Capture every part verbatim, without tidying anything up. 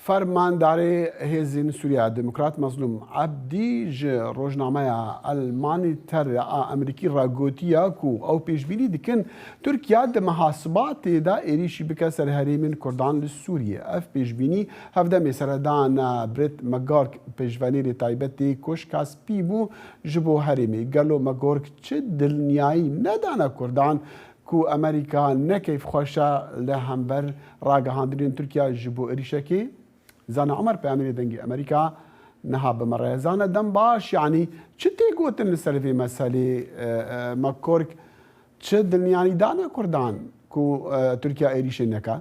Fermandarê Hêzên Sûriya Demokrat Mezlûm Ebdî ji rojnameya El Monitor a Amerîkî re gotiye ku ew pêşbînî dikin Tirkiye di meha Sibatê de êrîşî bike ser herêmên Kurdan li Sûriyê. Ev pêşbînî hevdemê seredana Brett McGurk, pêşvenêrê taybet ê Koşka Spî bû ji bo herêmê. Gelo McGurk çi dilniyayî nedane Kurdan ku Amerîka ne keyfxweş e li hember ragihandinên Tirkiye ji bo êrîşekê? Zana Omer, peyamêrê Dengê Amerîka, niha bi me re ye. Zana, dem baş, yanî çi tê gotin li ser vê meselê? E, e, McGurk çi dilniyanî dane Kurdan ku, e, Tirkiye êrîşê neke?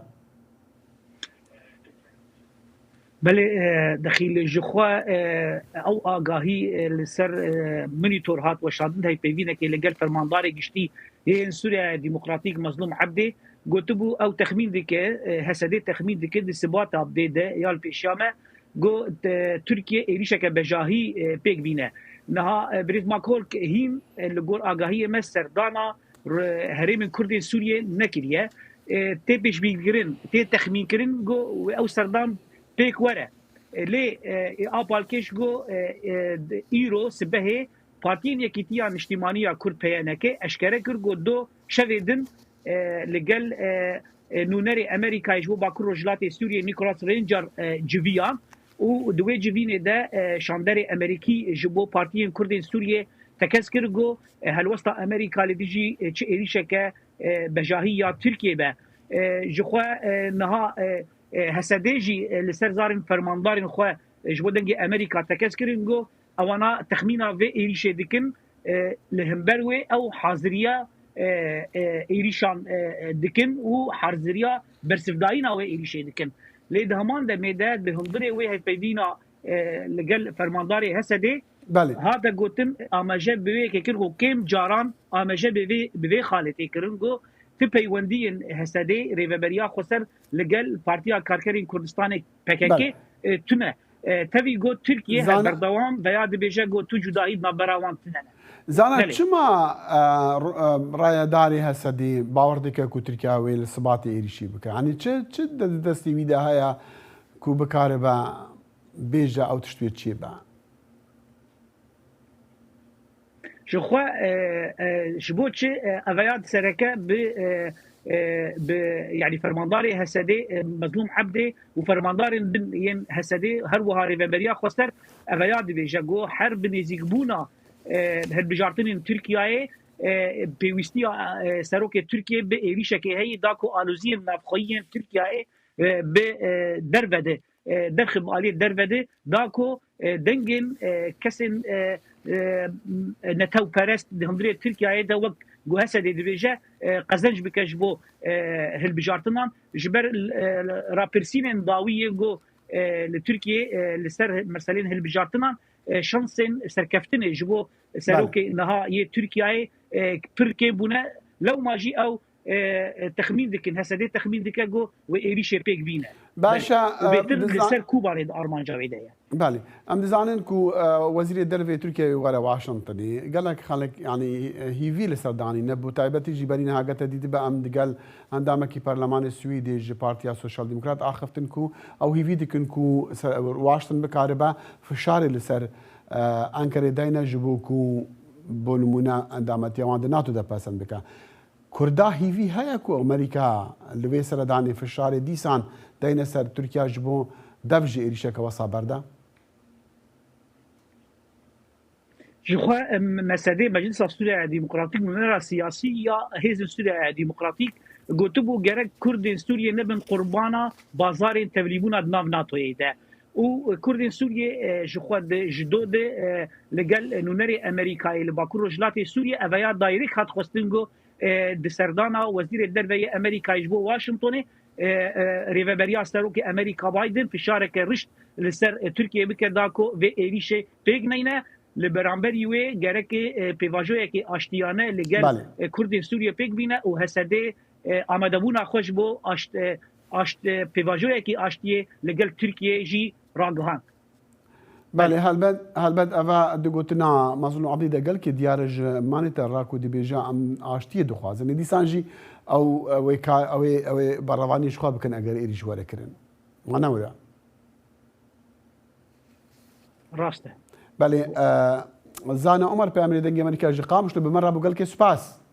Belê, e, Dexîl, ji xwe, e, ew agahî, e, li ser, e, monitor hat weşandin, hevpeyvînekê li gel fermandarê giştî yên Sûriya Demokratîk Mezlûm Ebdê gotibû, ew texmîn dike, e, H S D texmîn dike di Sibata bê de ya li pêşiya me, got, e, Tirkiye êrîşeke bejahî, e, pêk bîne. Niha, e, Brett McGurk hîn, e, li gor agahiyê me serdana re-, herêmên Kurdên Sûriyê nekiriye. E, tê pêşbînkirin, tê texmînkirin ku ew serdan pêk were. E, lê, e, a palkêş ku, e, e, di-, îro sibehê Partiyên Yekîtiya Niştîmanî ya Kurd, P Y N K, eşkere kir ku do şevê din, e, li gel, e, e, nûnerê Amerîkayê ji bo Bakur Rojhilatê Sûriyê Nicholas Ranger, e, civiya û di wê civînê de, e, şanderê Amerîkî ji bo Partiyên Kurdên Sûriyê tekez kir ku, e, helwesta Amerîka li dijî, e, çi êrîşeke, e, bejahî ya Tirkiyê be. E, ji xwe, e, niha, e, e, H S D jî, e, li ser zarên fermandarên xwe, e, ji bo Dengê Amerîka tekez kirin ku ewana texmîna vê êrîşê dikin, e, li hember wê ew haziriya, e, e, êrîşan, e, e, dikin û haziriya bersivdayîna wê êrîşê dikin. Lê di heman demê de di hundirê wê hevpeyvîna, e, li gel fermandarê H S D Belê. hate gotin, amaje bi wê yekê kir ku kêm caran amaje bi vê, bi vê xalê tê kirin ku ti peywendiyên H S D, Rêveberiya Xweser, li gel Partiya Karkerên Kurdistanê, P K K, Belê. e, tune. E, tevî got Tirkiye Zana- her berdewam veya dibêje got tu cudahî di navbera wan tune ne. Zana Belê. çima, e, r-, e, rayedarê H S D bawer dike ku Tirkiye wê li Sibatê êrîşî bike? Yanî çi, çi di destê wî de heye ku bikaribe bêje ew tişt wê çêbe? Ji xwe, e, e, ji bo çi, e, eveya sereke bi, e, e, bi, yanî fermandarê H S D, e, Mezlûm Ebdê û fermandarên din yên H S D, her wiha Rêveberiya Xweser eveya dibêje ku her bi nêzîkbûna, e, hilbijartinên Tirkiyeyê, e, pêwîstiya, e, serokê Tirkiyê bi êrîşekê heye da ku aloziyên navxweyî yên Tirkiyeyê, e, bi, e, derve de, e, derxê bi aliyê derve de, da ku, e, dengên, e, kesên, e, e, netewperest di hundirê Tirkiyeyê de wek ku H S D dibêje, e, qezenc bike ji bo, e, hilbijartinan. Ji ber, e, rapirsînên dawî yê ku, e, li Tirkiyê, e, li ser meselên hilbijartinan, e, şansên serkeftinê ji bo Belê. serokê niha yê Tirkiyeyê, e, pir kêm bûne. Lewma jî ew e, e, texmîn dikin, H S D texmîn dike ku wê êrîşê pêk bîne. Baş e, Belê. Û e, bêtir li dizan- ser Kobanê di armanca wê de ye. Belê. Em dizanin ku, e, Wezîrê Dervê Tirkiyeyê were Washingtonê. Gelek xelk, yanî, e, hîvî li ser danîne. Bi taybetî jî berî niha gete dîtibe em digel endamekî Perlemanê Swîdê ji Partiya Sosyal Demokrat axiftin ku ew hîvî dikin ku ser, Washington bikaribe fişarê li ser, e, Enkerê dayne ji bo ku bo nimûne endametiya wan di NATO de pesend bike. Kurda hîvî heye ku Amerîka li vê seredanê fişarê dîsan deyne ser Tirkiye ji bo dev ji êrîşeke wesa berde? Ji xwe, em, mesedê Meclisa Sûriya Demokratîk, nûnera siyasî ya Hêzên Sûriya Demokratîk gotibû, gerek Kurdên Sûriyê nebin qurbana bazarên tevlîbûna di nav NATOyê de. Û Kurdên Sûriyê, e, ji xwe di, ji do de, e, li gel nûnerê Amerîkayê li Bakur Rojhilatê Sûriyê eveya direct hat xwestin ku e, di serdana Wezîrê Derve yê Amerîkayê ji bo Washingtonê, e, e, rêveberiya serokê Amerîka Biden fişareke rişt li ser, e, Tirkiye bike da ku vê êrîşê pêk neyne. Li beramberî wê gerekê, e, pêvajoyekê aştiyane li gel, Belê. e, Kurdên Sûriye pêk bîne û H S D, e, amadebûna xwe ji bo aşt-, e, aşt-, e, pêvajoyekî aştiyê li gel Tirkiye jî ragihand. Belê, helbet, helbet eva di gotina Mazlûm Ebdî de gelkî diyar e ji manê te re ku dibêje em aştiyê dixwazin. Lê dîsan jî ew, ew ê ka-, ew ê, ew ê berevanî ji xwe bikin eger êrîş were kirin. Wana wira. Rast e. Belê, e, Zana Omer, peyamê dengê Amerîka ji Qamişlo bi me re bû, gelkê spas.